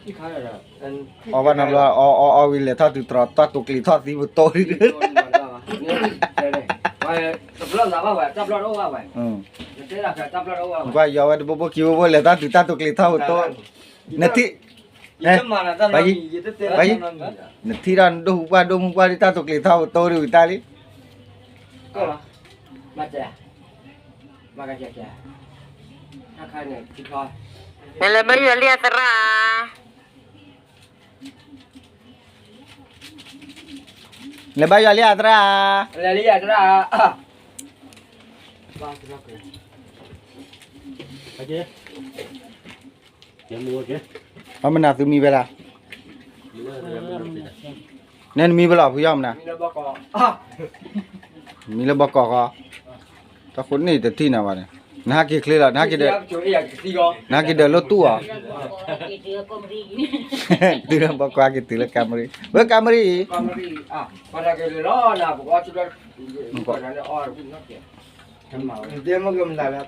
အီၣ်ဘၣ်နီတဘျီ အီၣ်အီၣ်အီၣ်ဝံၤလဲၤထီၣ်တုၤတြီၤ တၢ်တိာ်ကျ့ၤထီၣ်သံပတိၢ်ဒ် တဘျီသးဘၣ်ဝဲ တၢ်ဘျီတအိၣ်ဘၣ်ဝဲ နတဲဒၣ်ဖဲတၢ်ဘျီတအိၣ်ဘၣ်ဝဲ ကွၢ်ယီၤဝဲတဘိဘိခံဘိဘိလဲၤထီၣ်တုၤတၢ်တိာ်ကျ့ၤထီၣ်ပတိၢ် နထံၣ် ပှၤယံၤ ပှၤယံၤ နထံၣ်ဒီးနဒိၣ်ဟူပှၢ်ဒိၣ်မူပှၢ်ဒ်တၢ်တိာ်ကျ့ၤထီၣ်ပတိၢ်ဒ်ဝံၤတၢ်လံ နလဲၤဘါယွၤလံအသရၣ် လဲၤဘါယွၤလံအသရၣ် အမနၤသုမံဝဲဒၣ် နဲနမံဘၣ်လီၤ ဖုယီၢ်မနၤ မံလၢဘီကီၢ်ဃီ တၢ်ဃိန့ၣ်တထံၣ်နၤဘၣ်န့ၣ် နဟဲက့ၤချ့လီၤ နဟဲက့ၤဒၢး နဟဲက့ၤဒၢးလိၣ်တူၢ်အီၤ တုၤလၢဘီကီၢ်က့ၤတုၤလၢကါမရံ ဝဲကါမရံ နတဲမ့ၢ်ကမၤလၢတၢ်မၤနီၣ်လိၣ်ဘၣ် နတဲမ့ၢ်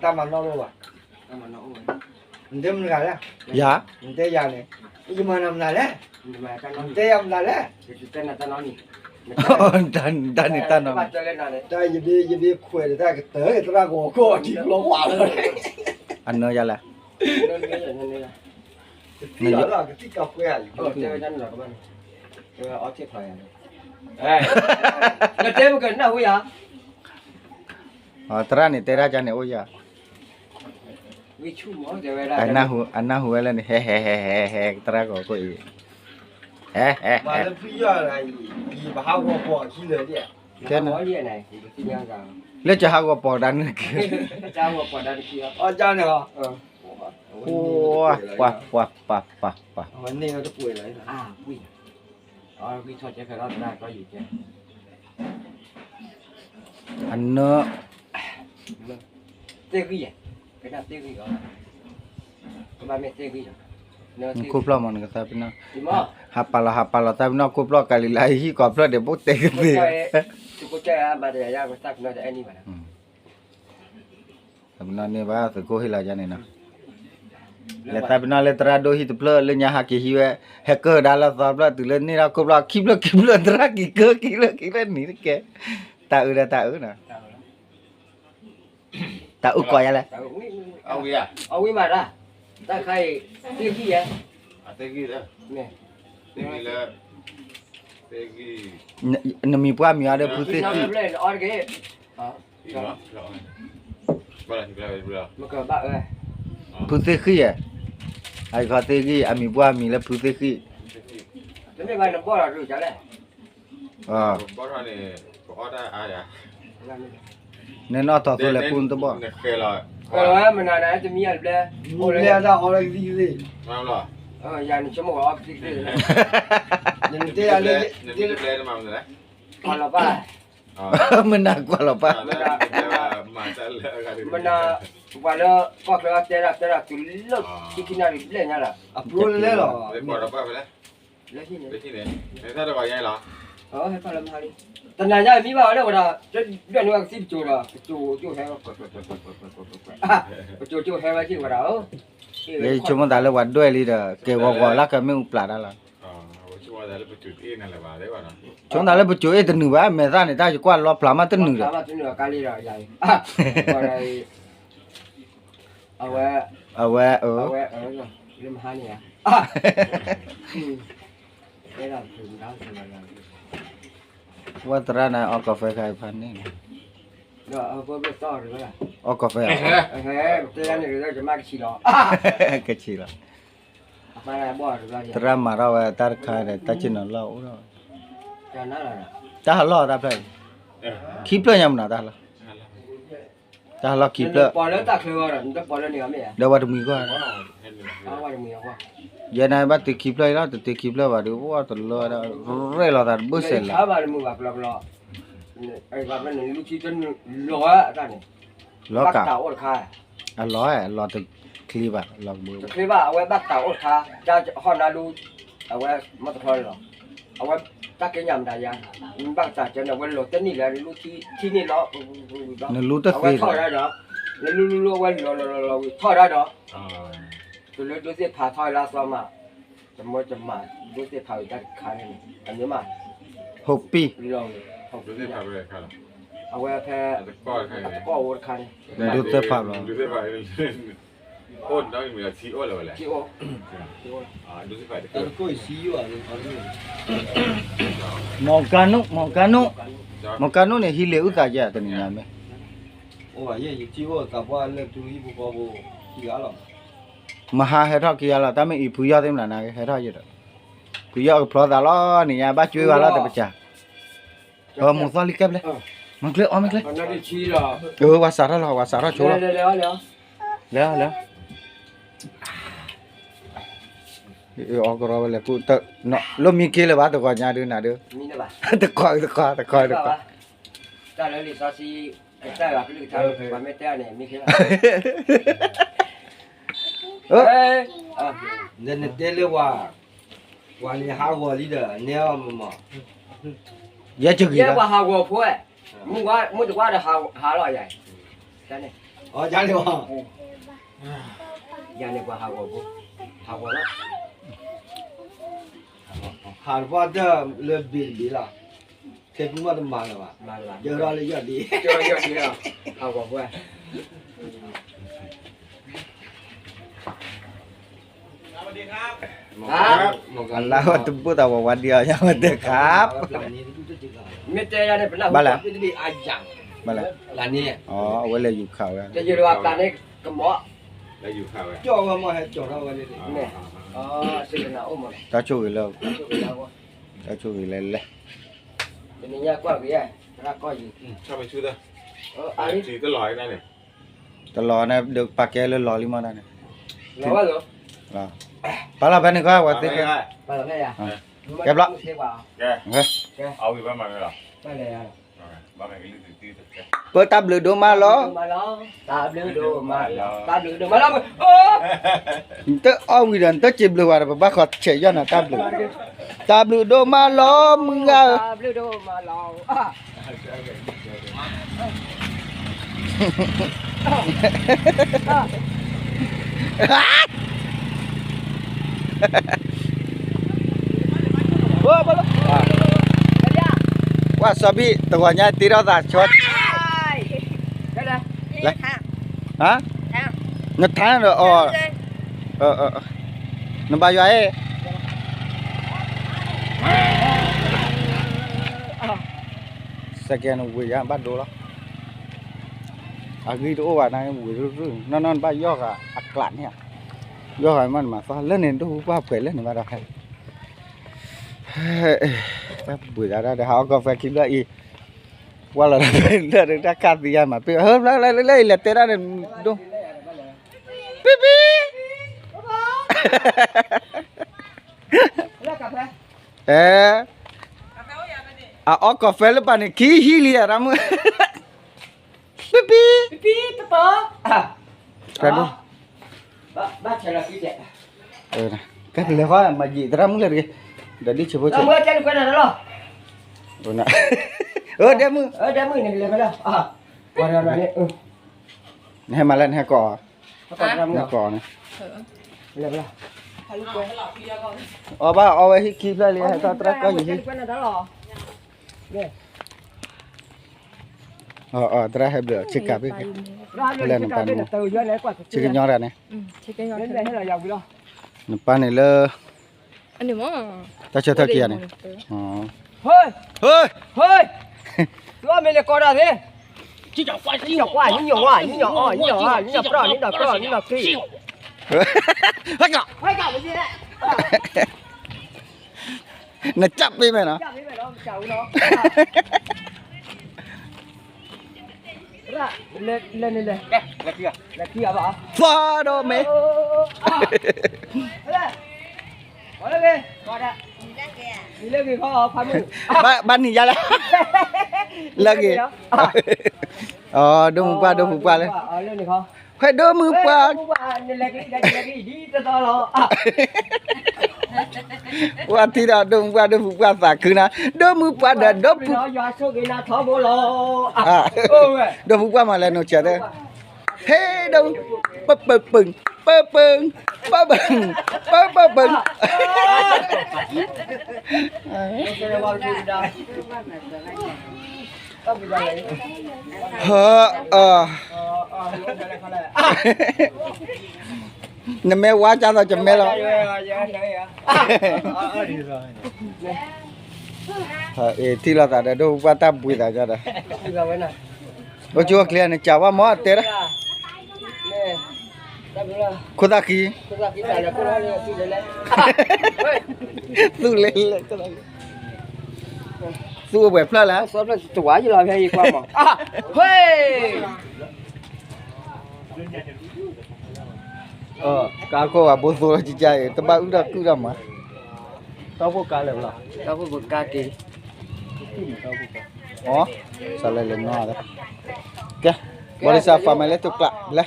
တဂၤလဲၣ် ယၤ နတဲယၤန့ၣ် ယမၤနၤမနုၤလဲၣ် နတဲယၤမနုၤလဲၣ် တၢ်န့ၣ်တၢ်နီၣ် တၢ်ယဘ့ၣ်ယဘ့ၣ်ခွဲးဒီးတၢ်ကတၢၢ်သရၣ်ဂီၤကီၢ်ထံကျီကွၢ်လီၤ အနီၢ်ယၤလဲၣ် ကသံၣ်လီၤကသံၣ်ကီၢ်ခွဲးဧါ နတဲမ့ၢ်ကနၢ်ဟူယၤ သရၣ်န့ၣ်တဲဒၣ်ကန့ၣ်အိၣ်ယၤ, အနၢ်ဟူဝဲလၢန့ၣ် ဟဲဟဲဟဲဟဲဟဲ သရၣ်ကီးခိၣ်အံၤ, ဟဲဟဲဟဲ, လၢကဟးဂီၤပိာ်ဒၣ်န့ၣ်က့ၤ, ပှၤပှၤပှၤပှၤပှၤ, အနၢ ခိၣ်ဖျီၣ်မးနကသးပ့ၤနီၣ်, ဟးပာ်လီၤဟးပာ်လီၤသးပ့ၤနီၣ်ခိၣ်ဖျီၣ်ကၤလံၤလါဟံၣ်ကီးဖျၢၣ်ဒံး ဘိၣ်တဲကသ့, သးပ့ၤနီၣ်န့ၢ်ဘၣ်သုးခိၣ်ဟ့ၣ်လီၤယၤန့ၣ်နီၤ, လဲၤသးပ့ၤနီၣ်လၢသရၣ်ဒိၣ်ဟံၣ်တဖျၢၣ်လၢညါဟးက့ၤဟံးဝဲ, ဟဲကၢၢ်ဒါလၢသီဖျၢၣ်တုၤလၢန့ၢ်ဒီးခိၣ်ဖျီၣ်ခံဖျၢၣ်ခံဖျၢၣ်သရၣ်က့ၤကၢၢ်ခံဖျၢၣ်ခံဖျၢၣ်နံၤတကဲ, တၢ်အုးဒီးတၢ်အုးနီၤ တၢ်အုးကီးယၤလဲၣ်, အဝံၤမးဒၣ်, တၢ်ခါအံၤ, သ့ၣ်ဂံၢ်ယဲ, နမံၤပှၢ်မံၤအီၤဒီးဖုသ့ၣ်ဃံၣ်, ဖုသ့ၣ်ဃံၣ်ယဲ, အဂီၤသ့ၣ်ဂံၢ် အမံၤပှၢ်မံၤလၢဖုသ့ၣ်ဃံၣ်, နနီၣ်ထီၣ်သိလဲၤပူတဘီၣ်, မနၤကွၢ်လီၤပၢ်, မနၤ, ပှၤလၢကီၢ်ချၢတဲဒၣ်တဲဒၣ်တုၤလၢ ခံခံနၣ်ရံၣ်ဘျဲၣ်ညါလီၤ, အပျိလဲလီၤ, လၢ တနၤညါမံဘၣ်ဝဲလၢဝဲဒၣ်, ဒွဲၣ်န့ၢ်ဝဲကသံၣ်ပစိၤဒီး ပစိၤကၠိဟဲ, ပစိၤကၠိဟဲဝဲက့ၤဝဲဒၣ်ဧၢ, ယဆိကမိၣ်သးလၢပှၤဒွဲၣ်လံဒီး ကဲဂီၤဂီၤလၢကမ့ၣ်အူပျၢ်တၢ်လီၤ, ဆိကမိၣ်သးလၢပစိၤအ့ၣ်နၤလၢၤဘၣ်, ဆိကမိၣ်သးလၢပစိၤအ့ၣ်တနုာ်ဘၣ် မဲာ်သၣ်န့ၣ် တၢ်ယကွၢ်လီဖျးမးတနုာ်ဒီး အဝဲ, အဝဲ, လၢမဟါန့ၣ်ဧါ, ဝဲသရၣ်န့ၣ် အီၣ်ကီၢ်ဖဲခါအံၤဖးန့ၣ်, အီၣ်ကီၢ်ဖဲ, ကဆံးလီၤ, သရၣ်မၤထီၣ်ဝဲတၢ်တခါဒီး တၢ်ဆ့ၣ်နီၤလီၢ်အိၣ်ထီၣ်ဝဲ, တၢ်ဟးလီၢ်တၢ်ဖျၢၣ်အံၤ, ခံဖျၢၣ်ညါမနုၤတၢ်ဟးလီၢ်, တၢ်ဟးလီၢ်ခံဖျၢၣ်, ဒီးပှၤတမှံၤကွၢ်, ယဲန့ၣ်ဘၣ်တုၤခံဖျၢၣ်အံၤလီၤ တတုၤခံဖျၢၣ်ဘၣ်ဒီး အိၣ်တလၢဝဲဒၣ်, ရဲၣ်လီၤသးတဘၣ်စဲးလီၤ, လီၤကး, အလီၤ, အလီၤတချ့ဘၣ်, တချ့ဘၣ် အဝဲဘၣ်တၢ်အိၣ်တခါ, ဟီၣ်နါလူ, အဝဲမ့ၢ်တချီလီၤ, အဝဲတၢ်ကဲညါမတၤယါ, ဘၣ်ကစၢ်ကဲန့ၣ် အဝဲလီၤတန့ၢ်လၢနလူထံန့ၣ်လီၤ, နလူတသ့, အဝဲထီၣ်ဝဲဒၣ်ဒီး, နလူလူလူအဝဲလီၤလီၤလီၤလီၤဝံၤထီၣ်ဝဲဒၣ်ဒီး, တုၤလၢဒိသ့ၣ်ဖးထီၣ်ဝဲလၢအသီမး, တမၢတမၤ, ဒိသ့ၣ်ဖးဝံၤတၢ်တခါန့ၣ်, အမ့ၢ်မး, ဟိၣ်ပံၢ်, အဝဲဖဲ, အတကီၢ်အိၣ်တခါန့ၣ်, ဒိသ့ၣ်ဖးလီၤ, အိၣ်, မီၢ်ကါနူၣ်, မီၢ်ကါနူၣ်, မီၢ်ကါနူၣ်န့ၣ် ဟံးလ့ၤအုၣ်သးယဲၢ်တနံၤညါမ့ၢ်, မဟါဟဲထီၣ်ခံဂၤလီၤ, တၢ်မ့ၢ်အံၤဖုယီၢ်သ့ၣ်မနၤနၤ ဟဲထီၣ်ယဲၢ်ဒီး, ဖုယီၢ်ကဖျီသးလီၤန့ၣ်ညါ ဘၣ်ကွ့ဝဲလီၤတပစၢ်, မိၢ်သီလံကျဲဘျဲ, မၤကျဲအီမ့ၢ်ကျဲ, ဝၤစးထီၣ်လီၤ ဝၤစးထီၣ်ဆိလီၤ, လဲၤ, လဲၤ, အီကရီဝဲလဲၤကူၣ်, လၢမံခ့လၢၤဘၣ် တဂီၤညါဒုးနၤဒုး, တခီတခီတခီတခီ, နတဲလၢဝၤ, ဝၤန့ၣ်ဟးဂီၤလံဒီး နဲအီၤမး, ယဲၢ်ကဂံၤ, ယဲၢ်ပှၤဟးဂီၤဖိ, မုၢ်တကွၢ်ဒီးဟးလီၤယၤ, ယၤန့ၣ်ပှၤဟးဂီၤဖိ, ဟးဂီၤလီၤ, ဟးတပှၢ်တၢၢ်လၢဘ့ၣ်တဘ့ၣ်လီၤ, ခဲကူမးတမၤလၢၤဘၣ်, ယၢၤထီၣ်လၢယီၢ်ဒ့, ဟးဂီၤဖိ အလါဝဲတဘိၣ်သးဝဲဝါဒံးအီၤ ညါဝဲတဲခါ, မ့ၢ်တဲယၤန့ၣ် ပနၢ်ဟူဘၣ်လၢ, တဘ့ၣ်အယၤန့ၣ် လၢန့ၣ် အဝဲလဲၤယူၤခးဝဲ တယုၢ်တဝါပျၢ်န့ၣ်ကမီၤ လဲၤယူၤခးဝဲ ကၠီၣ်ဝဲမ့ၢ်ဟဲကၠီၣ်ထီၣ်ဝဲန့ၣ် မ့ၢ် စ့ကနၣ်အိၣ်မး တၢ်ဆိၣ်ဂ့ၤလၢ တၢ်ဆိၣ်ဂ့ၤလဲၤလဲၤ တနံၤညါကွၢ်က့ၤ သရၣ်ကီၢ်ယံၤ တလီၤန့ၣ် ဒုးပာ်ကဲလၢလီၤလံမးတၢ်န့ၣ် ပာ်လီၤဖဲန့ၣ်ခီ ပှၤသ့ကဲ ကဲဘျီ ပတၢ်ဘျုးဒိၣ်မးလီၤ တၢ်ဘျုးဒိၣ်မးလီၤ တၢ်ဘျုးဒိၣ်မးလီၤ နတအီၣ်ဝံၤဒီး နတစံးဘျုးဝဲဒီး ပဘၣ်ဃီဆဲးယီၢ်နၤတၢ်ဘျုး တၢ်ဘျုးဒိၣ်မးလီၤ မုၢ်ဂၤဧၢ တၢ်ဘျုးဒိၣ်မးလီၤ ကွၢ်စီၤဘံၣ် တဂီၤညါတ့ထီၣ်သးဆိ နထါဒီးအီၤ နဘါယွၤအံၤ စကဲနဝ့ၤယါဘၣ်ဒိလီၤ အဂံၢ်တအိၣ်ဘၣ် နဝ့ၤရုၢ်ရုၢ် နီၢ်နီၢ်နဘၣ်ယီၢ်ဃာ်အကျးန့ၣ်ဧါ ယီၢ်ဃာ်မးနမၤသီလၢန့ၣ် ဒိၣ်ပှၢ်ပှဲၤလၢန့ၣ်ဘၣ်ဒီး တၢ်ဘှံးသးဒၣ်ဒီး ဟးအီၣ်ကီၢ်ဖဲခံဘျီအံၤ ပှၢ်လီၤတၢ်ဖဲလၢတၢ်ခၣ်သံယါမး ပ့ၢ်ဟၢဖျါလၢလၢအံၤလဲၤတဲဒၣ်န့ၣ် ဒိၣ် ပံပံ အဲ အအီၣ်ကီၢ်ဖဲလၢပၢ်န့ၣ် ခံဟံၣ်လံဧါ တၢ်မုၣ် ပံပံ ပံပံ ပပီ တၢ်ဒိၣ် ဘၣ်ဆဲးလီၤခံကဲး ကဲပလဲၤဃီ မၤယံာ်သရၣ်မုၣ်လၢတဂ့ၤ ဒီးဒ်ဆံးဖိဆံး အၢ ဒဲမုၣ် နဟဲမၤလၢနဟဲကိး နဟဲကိးန့ၣ် အီၣ်ဘၣ်အီၣ်ဝဲဟံၣ်ခံဖျၢၣ်လံ ဟဲထီၣ်သရၣ်ကီၢ်ယံၤဟံၣ် သရၣ်ဟဲဘျုး ဆ့ကၤဘ့ၣ်က့ၤ လဲၤနပာ်နူ ဆ့ကညီတၢ်န့ၣ် နပာ်န့ၣ်လၢ တၢ်ဆၢထၢၣ်ခံဂၤန့ၣ် ဟ့ ဟ့ သုမ့ၢ်လဲၤကိးတၢ်သ့ နံၣ်ညီၣ်ကွၢ် နံၣ်ညီၣ်ဝါ နံၣ်ညီၣ်အီၣ် နံၣ်ညီၣ်အီၣ် နံၣ်ညီၣ်ပြီၣ် နံၣ်ညီၣ်ပြီၣ် နံၣ်ညီၣ်ချံ နကၢ်ပ့မဲၢ်နီၤ သီဒိၣ်မ့ၢ် ဘၣ်နံၤယါလဲၣ် လၢဂ့ၤ ဒိၣ်မုၢ်ပှၢ် ဒိၣ်မုၢ်ပှၢ်လၢ ဖဲဒိၣ်မုၢ်ပှၢ် ပှၢ်ထံဒီး ဒိၣ်မုၢ်ပှၢ် ဒိၣ်မုၢ်ပှၢ်သးခုနၤ ဒိၣ်မုၢ်ပှၢ်ဒီး ဒိၣ်မုၢ်ပှၢ်မၤလဲၤနိၤဆဲးသၢ ဟ့ ဒိၣ်မုၢ်ပှၢ် ပၢပၢပၢ ပၢပၢ ပၢပၢ ပၢပၢ နမ့ၢ်ဝါကၢ်သိးကမဲလီၤ ထံၣ်လိာ်သးဒီး ဒိၣ်ပှၢ်တၢ်ဘှံးသးကဒီး အိၣ်ကၠိအကျဲန့ၣ် ကးဝဲမ့ၢ်တဲဒၣ် ခိၣ်သၣ်ခံ သူၣ်လဲလဲၣ် သူၣ်ဝဲဖျၢၣ်လဲၣ် ကါခိၣ်အဘိသိလီၤ ကကါအံၤ တဘၣ်အုၣ်ဒီးကုၣ်ဒီးမး တီၢ်ဖိကါလဲၣ်လီၤ တီၢ်ဖိကါက့ၤ အီ စးလဲၤလဲၤနီၢ် ကဲ ဘီလံစး family တကျး လဲၤ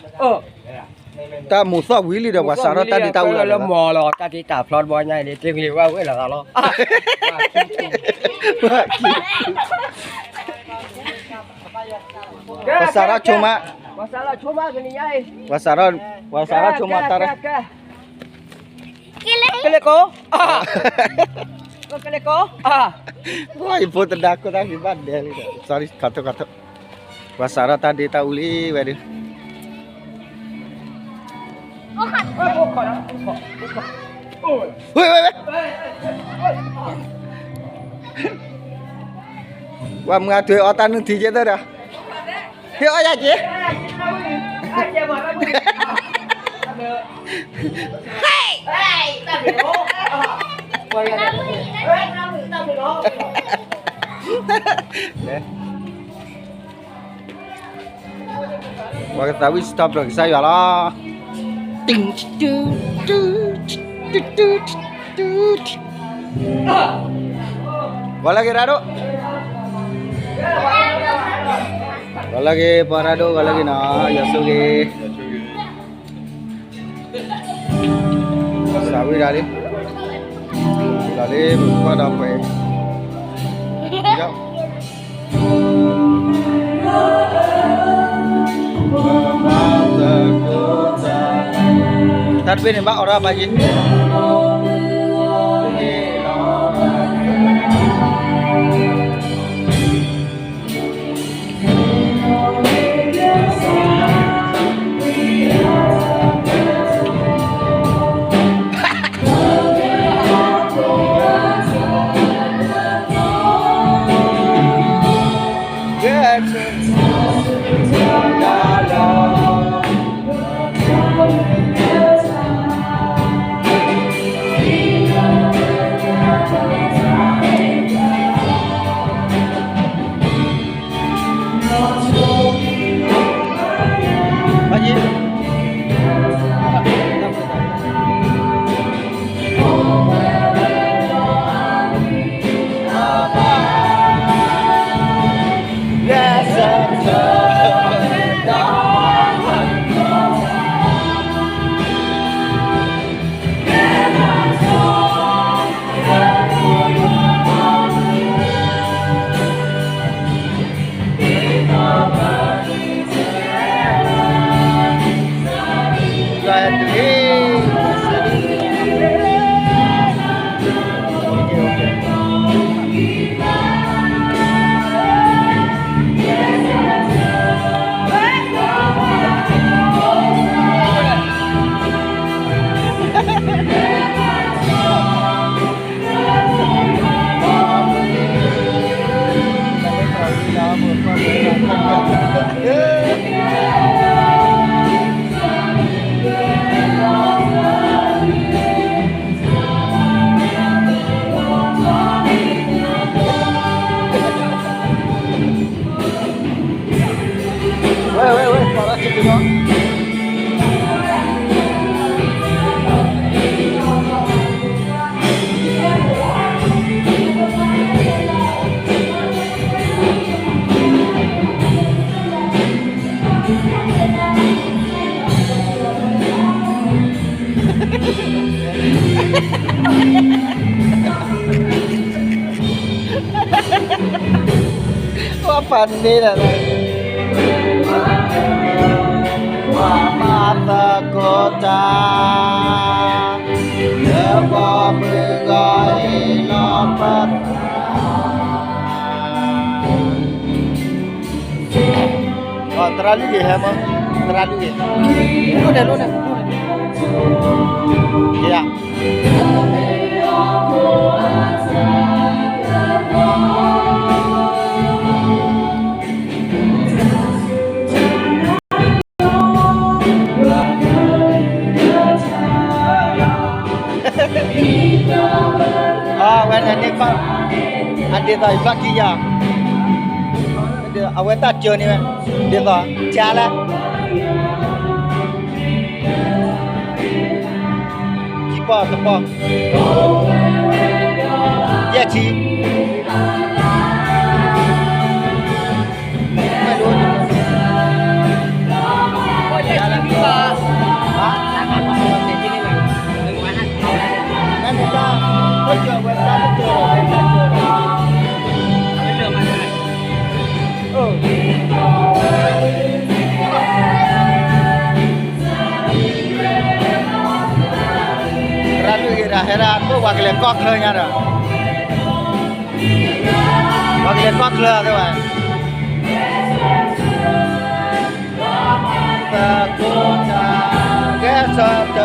တၢ်မူသီၣ်ဝံၤလံဒီး ပှၤစးထီၣ်တၢ်ဒ့တၢ်အူလီၤ လၢမီၤလီၤ တၢ်ဒ့တၢ်ဖျီတဘီညါအံၤန့ၣ် တ့ၢ်ကလံၤဝဲဝဲလီၤသးလီၤ ပှၤစးထီၣ်ဆိမး ပှၤစးထီၣ် ပှၤစးထီၣ်ဆိမးတၢ် ကလဲၤကိး ကလဲၤကိး ယဖိတဒါခိၣ်တၢ်ဟံးဘၣ်ဒဲးလံဒီး sorry ခီၣ်ထီၣ်ခီၣ်ထီၣ် ပှၤစးထီၣ်တၢ်ဒ့တၢ်အူလံဝဲဒုး ဝဲဝဲဝဲ ပှၤမုၢ်အထွဲအီၣ်တၢ်နုၢ်ထံကဲသၢဒီး ဟ့ၣ်အီၣ်ယၤက့ၤ ပှၤကသးဝံၣ်စံးထီၣ်ပတြၢၤကစၢ်ယွၤလီၤ. ဂီၤလၢအဂ့ၤ ရၢ်ဒိၣ်, ဂီၤလၢအဂ့ၤ ပှၤရၢ်ဒိၣ်, ဂီၤလၢအဂ့ၤနီၤ, ယွၤဆိၣ်ဂ့ၤ. သးဝံၣ်ဒၣ်လံ, လီၤလံ ပကကွၢ်ဒီးပှဲၤ, တၢ်တဘ့ၣ်န့ၣ် ဘၣ်အိးထီၣ်ဘၣ်ယံၤ. ပှၤဖးန့ၢ်ဒၣ်လၢ ပှၤမၤသကိးတၢ် လၢပှၤမုၢ်ဂီၢ်ဟ့ၣ်လီၤပသး သရၣ်လွံၢ်ဂ့ၤဟဲမး, သရၣ်လွံၢ်ဂ့ၤ, လိၣ်န့ၣ် လိၣ်န့ၣ်, က့ၤယၤ. အဝဲန့ၣ်န့ၣ် အဒ်သိးယဘၣ်ခံယၤ, အဝဲတၢ်စၢန့ၣ်ဝဲ, ဒ်သိး ကၢ်လဲၣ်, ခံပီၢ်တပီၢ်, ယဲၢ်ဆံ ရၣ်လွံၢ်ဂ့ၤဒၣ် ဟဲဒၣ် ပဝဲကလဲၤကီၢ်ချၢညါဒီး, ပှၤကလဲၤကီၢ်ချၢသ့ဝဲ, သကိးတၢ် ကဲဆၢထၢၣ်